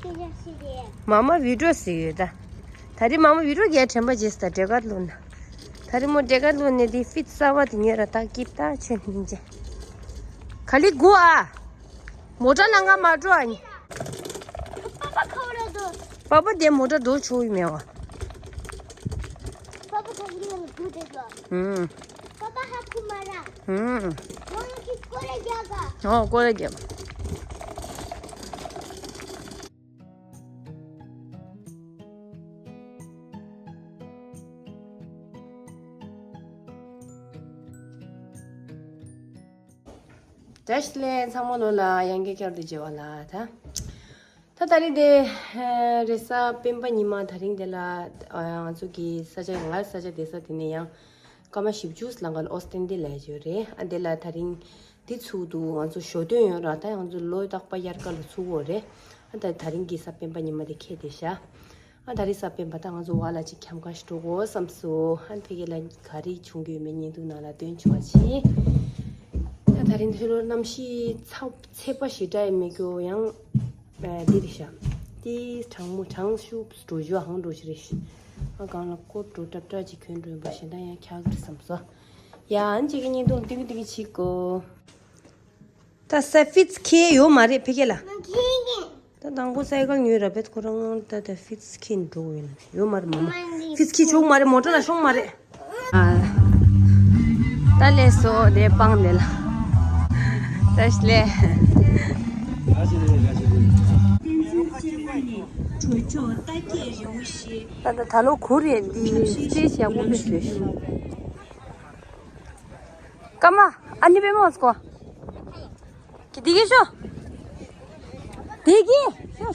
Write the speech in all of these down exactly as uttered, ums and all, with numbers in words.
མ་མ་བི་ཌིའོ་ཟེར་ཡོད་ད། ད་རེས་མ་མ་བི་ཌིའོ་རྒྱག་དྲན་པ་བརྗེད་སོང་ད། ཌེ་ཀ་ལོན་ན། ད་རེས་མོ་ཌེ་ཀ་ལོན་ནས་དེ་ཕིཊ་གསར་པ་དེ་ཉོས་ར་ད་སྐྱིད་ད་ཆེ་ནིན་ཅེ། ག་ལི་གུ་ཨ། མོ་ཊ་ནང་ག་མ་འགྲོ་ཨ་ནི། པ་པ་ཁ་བ་ར་དོ། པ་པ་དེ་མོ་ཊ་འགྲོ་ཆོག་ཡི་མེད་བ། པ་པ་ཁ་བ་ར་དོ་དེ་དོ། ཧུམ། པ་པ་ཧ་ཁུ་མ་ར། ཧུམ། ཡོང་གི་སྐོར་ར་རྒྱག་ག་ཨོ་སྐོར་ར་རྒྱག་བཀྲ་ཤིས་བདེ་ལེགས་ཚང་མ་ལོ་ལ་ཡང་བསྐྱར་བསྐྱར་དུ་མཇལ་བ་ལ་ད། ད་ད་རིང་དེ་རེས་གཟའ་སྤེན་པ་ཉི་མ་ད་རིང་དེ་ལ་ང་ཚོ་གི་ས་ཆ་ང་ས་ཆ་བསྡད་ས་དེ་ནས་ཡང་སྐར་མ་བཞི་བཅུ་ལང་ཀ་ལ་ཨོ་སི་ཏན་དེ་ལ་ཡོད་རེད། ཨ་དེ་ལ་ད་རིང་དེ་ཚུགས་འདུག་ང་ཚོ་ཞོ་སྟོན་ཡོད་ར། ད་ང་ཚོ་ལོ་རྟག་པ་དབྱར་ཁ་ལ་ཚུགས་ཡོད་རེད། ཨ་ད་ད་རིང་གི་གཟའ་སྤེན་པ་ཉི་མ་དེ་ཁེལ་བསྡད་ཤག་ཨ་ད་རིང་གཟའ་སྤེན་པ་ད་ང་ཚོ་བ་ལ་ཅིག་འཁྱམ་ཁ་ཞིག་འགྲོ་དགོས་བསམ་སོང་། ཨ་ཕ་གི་ལ་ག་རེ་བྱུང་གི་ཡོད་མེད་བརྙན་ཐུང་ནང་ལ་སྟོན་ཆོག་ཅིག་ད་ད་རིང་ཕྱི་ལོ་གནམ་གཤིས་ཚ་ཚད་པ་ཞེ་དྲག་ཡང་མེད་རྒྱུ་ཡང་འདི་རེད་ཤག་འདི་གྲང་མོ་གྲང་ཤུགས་འགྲོ་རྒྱུ་ཧང་འགྲོ་ཞིག་རེད་ཤག་ཨ་གང་ལ་ཀོ་འགྲོ་ཏྲབ་ཏྲབ་ཅིག་གྱོན་འགྲོ་ཡིན་པ་གཞན་དག་ཡང་འཁྱག་གི་རེད་བསམ་སོང་། ཡ་ཨ་ཅིག་གི་བརྙན་ཐུང་ཏིག་ཏིག་བྱེད་དགོས། ད་ས་ཕིཊ་ཁེལ་ཡོད་མ་རེད་ཕ་གི་ལ། ད་དང་པོ་སའི་ཀལ་ཉོས་ར་བེད་ཁོ་རང་ད་ད་ཕིཊ་ཁེལ་འགྲོ་ཡོད་ན་ཡོད་མ་རེད་མ་མ། ཕིཊ་ཁེལ་ཆོག་མ་རེད། མོ་ཊ་ལ་ཤོང་མ་རེད། ཨ། ད་ལས་སོ་དེ་སྤང་དེ་ལ། ད་ཤི་ལས། ད་ད་ད་ལོ་གུར་རེད་འདི་སྟེ་ཞག་པོ་མི་བཟོས་ཤི། ཀ་མ། ཨ་ནི་པེ་མོ་སྐོ། ཀི་དི་གི་ཤོ། དེ་གི་ཤོ།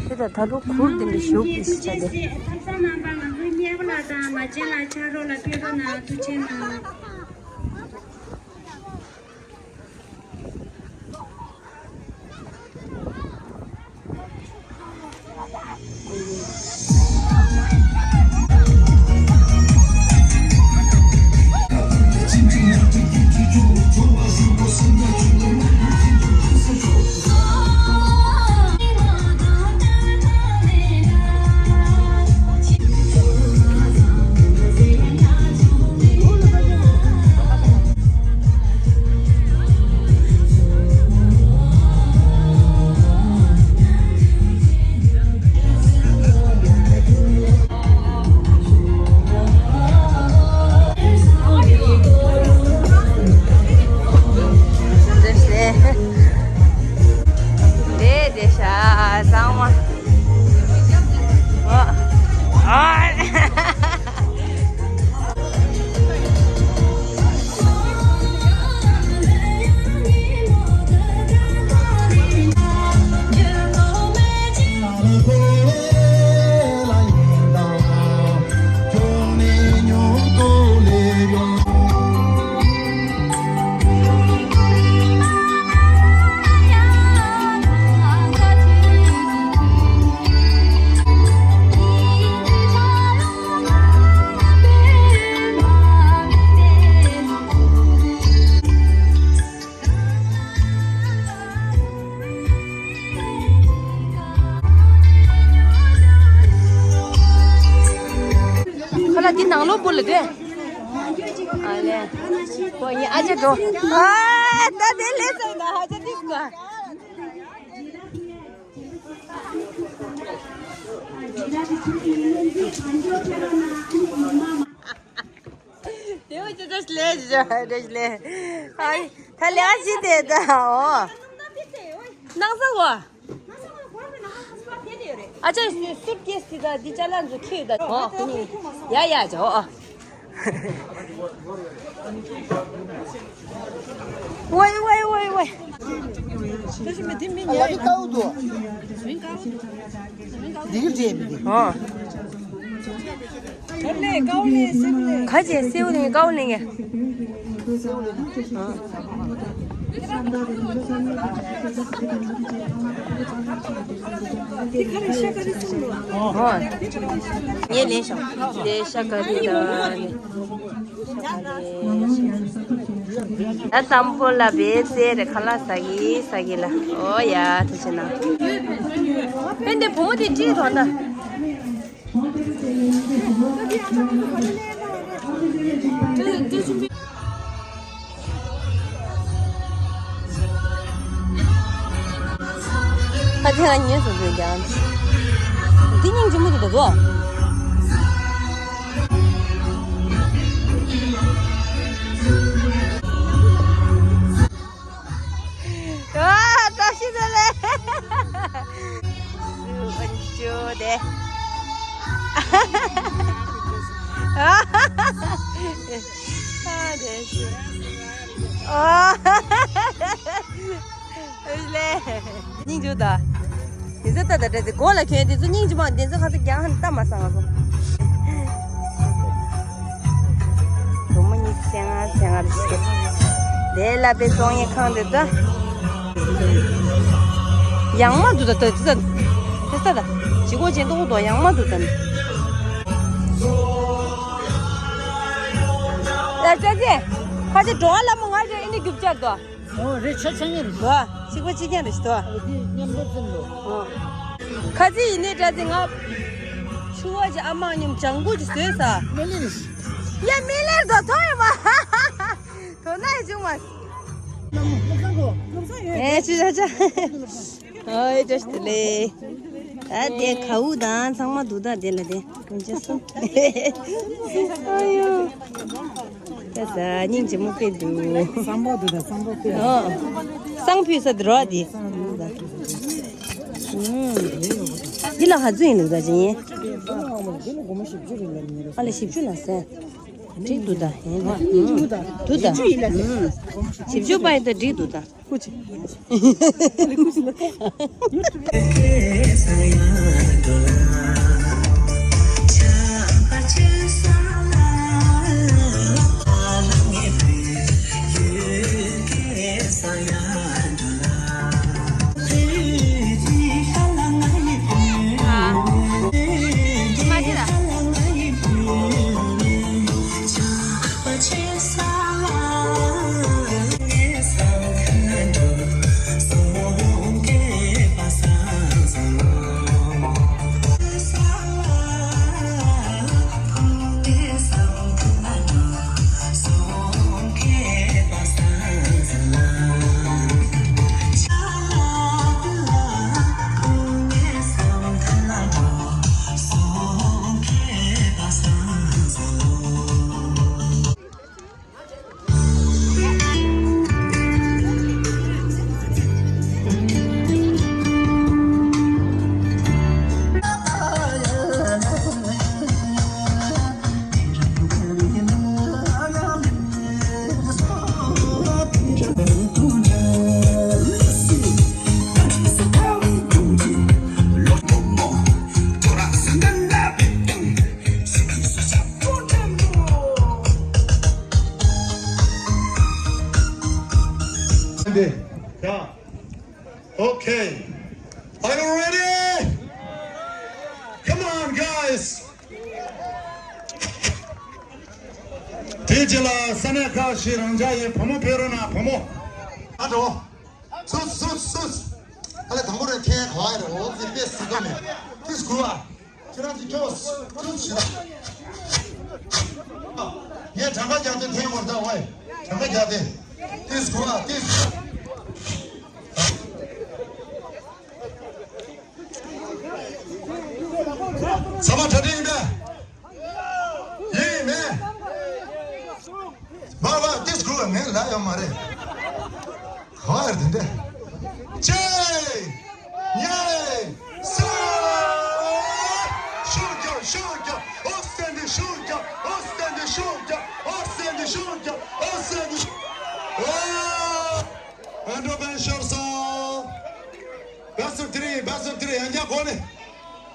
དེ་ད་ད་ལོ་གུར་དེ་འདྲ་ཞུགས་པའི་ཤ་དེ། ཐབ་ཚང་རྣམ་པ་ང་ཚོའི་སྙེ་བ་ལ་དང་མ་བྱན་ལ་ཕྱག་རོགས་ལ་ཕེབས་རོགས་གནང་། ཐུགས་རྗེ་གནང་། ཁ་ལག་འདི་ནང་ལོགས་སྤོ་ལ་དེ། ཨ་ལེ། ཁོ་ཡིན་ཨ་ཅེ་འགྲོ། ཨ་ད་དེ་ལས་ཟེར་ན་ཧ་ཅེ་ཏིས་ག་དེ་བ་ཅི་ད་ལས་ཅི་ད་ལས་ཨ་ད་ལས་ཨ་ཅི་དེ་ད་ཨོ། ནང་ས་གོ། ཨ་ཅག་སུ་ཀེ་སི་དེ་དང་འདི་ཅ་ལག་ཚོ་ཁྱེར་ཡོད་ད། ཨོ། ཡ་ཡ་ཅོ། ཝའི་ཝའི་ཝའི་ཝའི། ཨ་ཁ་ཅེ་སེའུ་ལིང་ཀའོ་ལིང་ངེ། ངས་ལེན་ཤོག་དེ་ཤ་ཀ་རི་དང་། ད་སམ་བྷོ་ལ་བེ་ཙེ་རེ་ཁ་ལག་ཟ་གི་ཟ་གི་ལ། ཨོ་ཡ་ཐུགས་རྗེ་གནང་། དཔེ་འདི་བུ་མོ་དེ་ཁྲིད་དོ་ད། ཨ་ཐེ་ལ་ཉེས་སུ་བཟོས་ཀྱང་། འདི་སྙིང་རྗེ་མོ་དེ་འདུག་གོ། ཨ་བཀྲ་ཤིས་བདེ་ལེགས། སུ་ཨན་ཅོ་དེ། ཨ་དེ་སུ། ཨ་ལེ། སྙིང་རྗེ་ད། དེ་ཚོ་ལྟ་ད་འདྲ་དེ་མགོ་ལ་གྱོན་དེ་ཚོ་སྙིང་རྗེ་མ་དེ་ཚོ་ཁ་ཚ་རྒྱང་ཧན་ལྟ་མ་སང་ང་ཚོ། སྒྲོལ་མ་གཉིས་ཚེ་ང་ཚེ་ང་རེ་ཞིག་དེ་ལ་པའི་ཚོང་ཡིན་ཁང་དེ་ད། ཡང་མ་འདུག་ད་ད་ད་ད་ད་ད་ཇི་གོ་ཇེ་ཏོག་ཏོ་ཡང་མ་འདུག་ད། ད་ཅ་ཅེ་ཁ་ཅེ་འགྲོ་བ་ལ་མོ་ང་རེ་ཨེ་ནི་རྒྱུག་ཅར་དོ། ཨོ་རེད་ཆ་ཆ་ཉེ་རེད། ཨོ་གཅིག་པ་གཅིག་རྐྱང་རེད་ཤི་དོ། ཨོ་དེ་མཉམ་པར་ཙམ་ལོ། ཨོ། ཁ་ཚི་ཡིན་ནའི་འདྲ་ཚི་ང་ཆུ་བ་ཅི་ཨ་མ་མཉམ་ལྗང་གུ་ཅི་བཟོས་ས། མེ་ལེ་རེད། ཡ་མེ་ལེ་དོ་ཐོ་ཡ་མ། དོ་ན་ཡ་ཅུང་མ། ལམ་ལམ་སང་གོ་ལམ་སང་ཡོད། ཨེ་ཅི་ཆ་ཆ། ཨོ་ཡ་ཅོ་ཤི་དུ་ལེ། ད་དེ་གའུ་དང་ཚང་མ་འདུག་ད་དེ་ལ་དེ་ཀུན་ཅི་སོང་། ཨ་ཡོ། ད་ས་སྙིང་རྗེ་མོ་དཔེ་འདུག་བསམ་པ་འདུག་ད་བསམ་པ་དཔེ་འདུག་ཨོ། སང་ཕུད་ས་དེ་རོ་དེ། ཨུམ། འདི་ལ་ཧ་ཛུ་ཡིན་ལུགས་ད་ཅི་ཡིན། ཨ་ལ་བཞི་བཅུ་ལ་ཟེར། འགྲིག་འདུག་ད་ཡིན་ད། འདུག་ད། བཞི་བཅུ་པ་ཡིན་ད་འགྲིག་འདུག་ད། ཀུ་ཅི། ཀུ་ཅི་ལ། Okay. Are you ready? Come on, guys. དེ་རྗེས་ལ་ས་གནས་ཁག་ཞིག་རང་འཇགས་ཡིན། བུ་མོ་ཕེབས་རོགས་གནང་། བུ་མོ། ཨ་འགྲོ། སུད་སུད་སུད། ཨ་ལས་དང་པོ་རེ་འཐེན་ག་ཡ་རེ། འོ་ཙི་དཔེ་སྲིད་དོ་མེད། ཏིས་གུ་ཨ། ཁྱེད་རང་ཚོ་ཁྱོད་སུད་ཞིག་ད། ངས་གྲངས་ཀ་རྒྱག་དུས་འཐེན་དགོས་ད། ཝེ། གྲངས་ཀ་རྒྱག་དུས། ཏིས་གུ་ཨ་ཏིས། ཚང་མ་གྲ་སྒྲིག་ཡིན་པས། ཡིན་མེད། བ་བ་ཏིས་གུ་ངས་ལ་ཡོད་མ་རེད། ག་བ་ཡར་དེ་འདྲ། ཅེ། ཉེ། ས། ཤུགས་རྒྱག་ཤུགས་རྒྱག་ཨོ་སྟན་དེ་ཤུགས་རྒྱག་ཨོ་སྟན་དེ་ཤུགས་རྒྱག་ཨོ་སྟན་དེ་ཤུགས་རྒྱག་ཨོ་སྟན་དེ་ཤུགས། ཨོ། ཨན་ཌོ་བན་ཤོར་སོང་། Best of three, best of three. ཡང་བསྐྱར་གོ་ནས།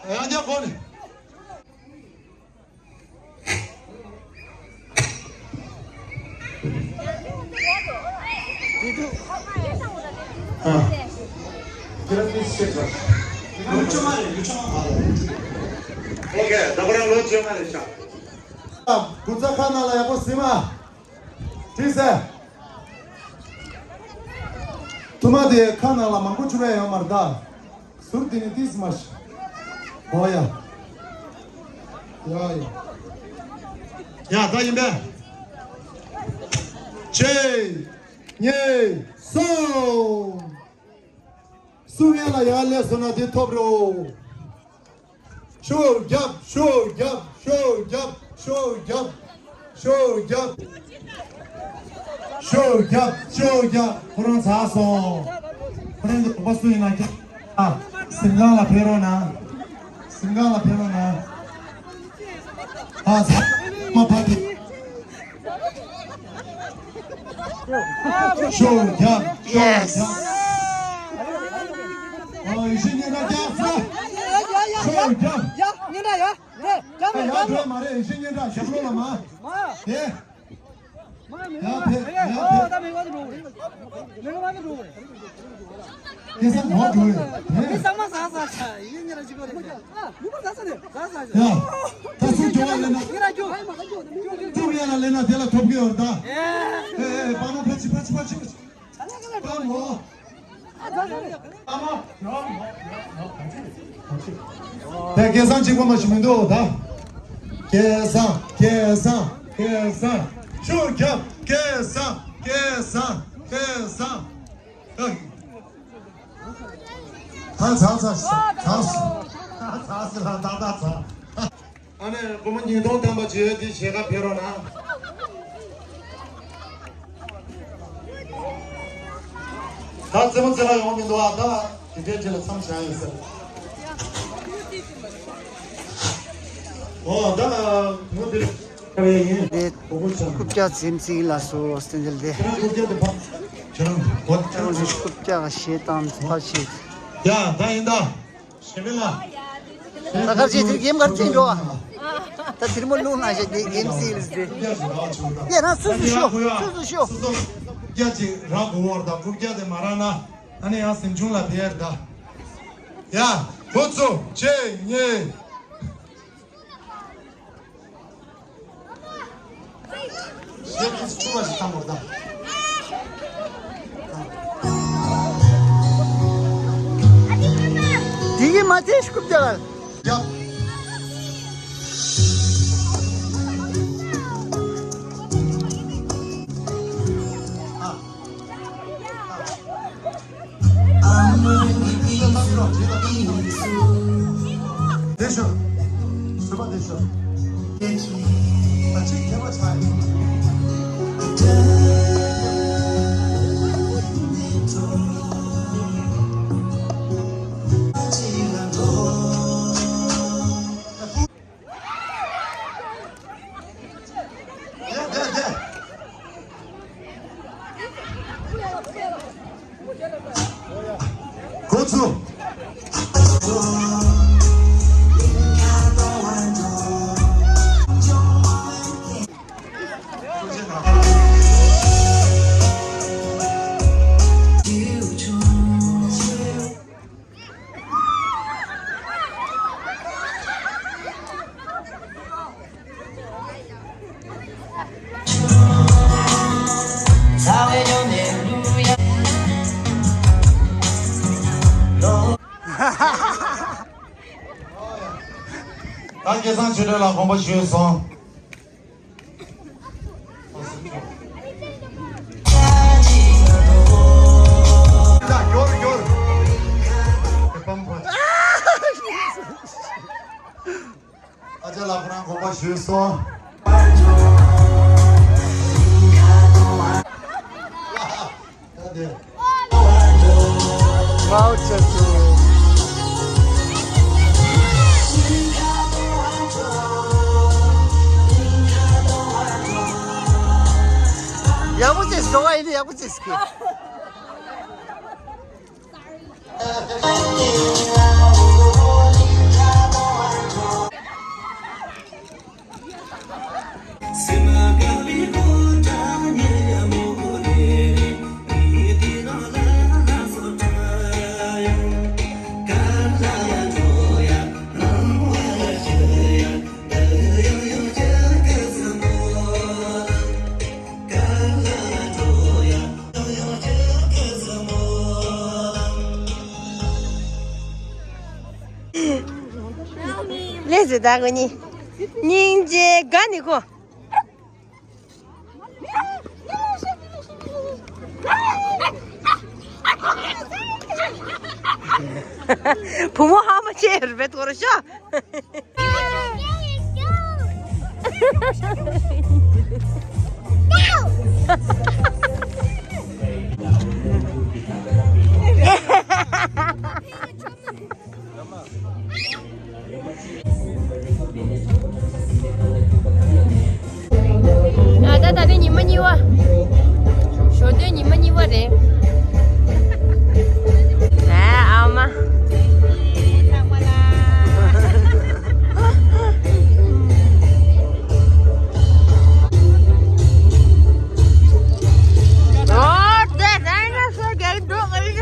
ཡང་བསྐྱར་གོ་ནས། དེ་དུ། ཨ། ཁྱེད་རང་མི་ཤེས་པ། ལོ་བཅོ་ལྔ་རེད། ལོ་བཅོ་ལྔ། ཨོ་ཁེ། ད་ཁོ་རང་ལོ་བཅོ་ལྔ་རེད་ཤག་ཨ། སྐུ་ཚ་ཁ་ནང་ལ་ཡག་པོ་ཟིན་མ། བྲིས་ཟེར། ཐུ་མ་དེ་ཁ་ནང་ལ་མང་པོ་བཅུག་ཡ་ཡོད་མ་རེད་ད། ཟུར་དེ་ནས་ཏིས་མ་ཤི། ཨོ་ཡ། ཡ་ཡ། ཡ་ད་ཡིན་པས། གཅིག་གཉིས། གསུམ། གསུམ་ཡན་ལ་ཡར་སླེབས་སོང་ན་དེ་ཐོབ་རོགས། ཤོག་རྒྱབ། ཤོག་རྒྱབ། ཤོག་རྒྱབ། ཤོག་རྒྱབ། ཤོག་རྒྱབ། ཤོག་རྒྱབ། ཤོག་རྒྱབ། ཁོ་རང་ཚར་སོང་། ཁོ་རང་གི་དོགས་པ་སུ་ཡིན་ན་རྒྱབ། ཨ། གཟིམ་ཁང་ལ་ཕེབས་རོགས་གནང་། གཟིམ་ཁང་ལ་ཕེབས་རོགས་གནང་། ཨ་ཚ། མ་ཕ་གི། ཤོག་རྒྱབ། ཤོག་རྒྱབ། ཨ་ཡེ་ཤེས་སྙན་གྲགས་རྒྱབ་ས། ཤོག་རྒྱབ། ཡ་སྙན་གྲགས་ཡ། དེ་རྒྱབ་ཨ་ཡ་རྒྱབ་འགྲོ་མ་རེད། ཡེ་ཤེས་སྙན་གྲགས་ཞབས་བྲོ་ལ་མ། མ། དེ། ཡ་ཕེབས། ཡ་ཕེབས། སྐལ་བཟང་ངོ་འགྲོ་རེད། ཧེ། ཡ། ད་སུ་སྐྱོ་བ་ལེན་ན། སྐྱོ་ཡ་ལ་ལེན་ན་དེ་ལ་ཐོབ་གི་ཡོད་རེད་ད། ཨེ་ཨེ་ཨེ། པ་མོ་ཕ་ཆི་ཕ་ཆི་ཕ་ཆི་ཕ་ཆི། པ་མོ། པ་མོ། དེ་སྐལ་བཟང་གཅིག་པོ་མ་ཞིག་མི་འདུག་ད། སྐལ་བཟང་། སྐལ་བཟང་། སྐལ་བཟང་། ཤུགས་རྒྱབ། སྐལ་བཟང་། སྐལ་བཟང་། སྐལ་བཟང་། ཨ། ད་ཚར་ཚར་ཚར་ཚར་ཚར་ཚར་ལ་ད་ད་ཚར། ཨ་ནི་སྒོར་མོ་ཉིས་སྟོང་བཏང་པ་བྱེད་དེ་ཞལ་ཁ་ཕེབས་རོགས་གནང་། ད་རྩེད་མོ་རྩེ་ག་ཡོང་མི་འདུག་ཨ། ད་དེ་འདྲའི་རྗེས་ལ་མཚམས་བཞག་ཡིན་ཟེར། ཨོ་ད་ངོ་དེ་ཁ་བའི་ཡིན། དེ་སྒོར་མོ་ཆང་། རྐུབ་བཀྱག་འཛིན་བྱེད་ལ་སོ་སྟན་འཛིན་དེ། ཁྱེད་རང་རྐུབ་བཀྱག་དེ་ཕ། ཁྱེད་རང་གོ། ཁྱེད་རང་ཚོ་རྐུབ་བཀྱག་ཞེ་དང་ཕ་ཞེ། ཡ་ད་ཡིན་ད། ཞེ་མི་ལ། ད་གར་ཅིག་དེ་གེམ་གར་ཅིག་འགྲོ་ཨ། ད་དེར་མོ་ལུང་ན་ཞེ་དེ་གེམ་སི་ལ་སྟེ། ཡ་ན་སུ་སུ་ཤོ། སུ་སུ་ཤོ། རྐུབ་བཀྱག་ཅིག་རག་གོ་བར་ད་རྐུབ་བཀྱག་དེ་མ་རག་ན། ཨ་ནི་ཡང་གཟིམ་ཆུང་ལ་ཕེབས་ད། ཡ། ཁོ་ཚོ་ཆེ་ཉེ། དེ་གི་མ་ཐེ་ཤི་ཀུབ་ཇ་གར། ཡ། དེ་ཤོ། སུ་པ་དེ་ཤོ། ཨ་ཅིག་ཁྱད་པར་ཆགས་ཡོད། ད་སྐལ་བཟང་ཆོས་སྒྲོན་ལགས་དགོངས་པ་ཞུས་སོང་། ཨ་ཅག་ལགས་ཁོ་རང་དགོངས་པ་ཞུས་སོང་། ཡག་པོ་བྱས་སོང་། ཨ་ཡིན་ན་ཡག་པོ་བྱས་སོང་། ལས་ཟེར་ད་གོ་ནི། སྙིང་རྗེ་དགའ་ནི་གོ། བུ་མོ་ཧ་མ་ཆེ་རུ་བེད་ཐོར་ཤོ། ད་ད་ལྟ་ཉི་མ་གཉིས་པ། ཞོ་སྟོན་ཉི་མ་གཉིས་པ་རེད། ཨ་ཨ་མ། ཨོ་དེ་ཌའི་ནོ་སོར་ག་འགྲོ་གི་རེད།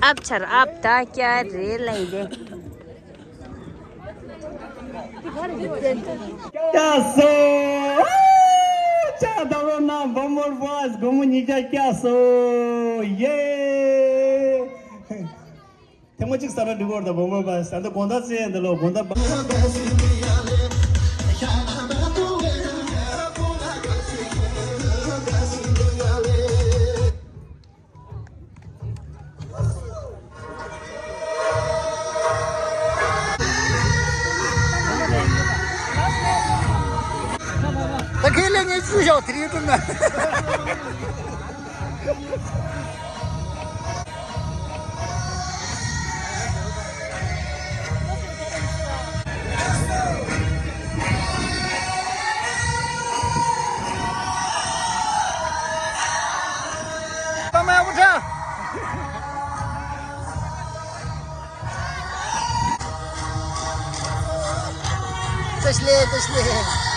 ཨབ་ཆར་ཨབ་ད་ཀྱ་རེ་ལེན་དེ། ཀྱ་སོ། ཅག་ད་རོ་ན་བོ་མོར་བ་སྒོ་མོ་ཉིས་ཀྱ་ཀྱ་སོ། ཡེ། ཐེངས་མ་གཅིག་ས་ར་འགྲིག་གོ་ར་ད་བོ་མོར་བ་ས་འདི་དགོང་དག་ཚེ་འདི་ལོ་དགོང་དག་བ། ད་ཁས་ལེན་ངས་ཅི་ཞོག་དེ་རིང་ཀྲུང་ན། ཏོ་ཤི་ལེ། ཏོ་ཤི་ལེ།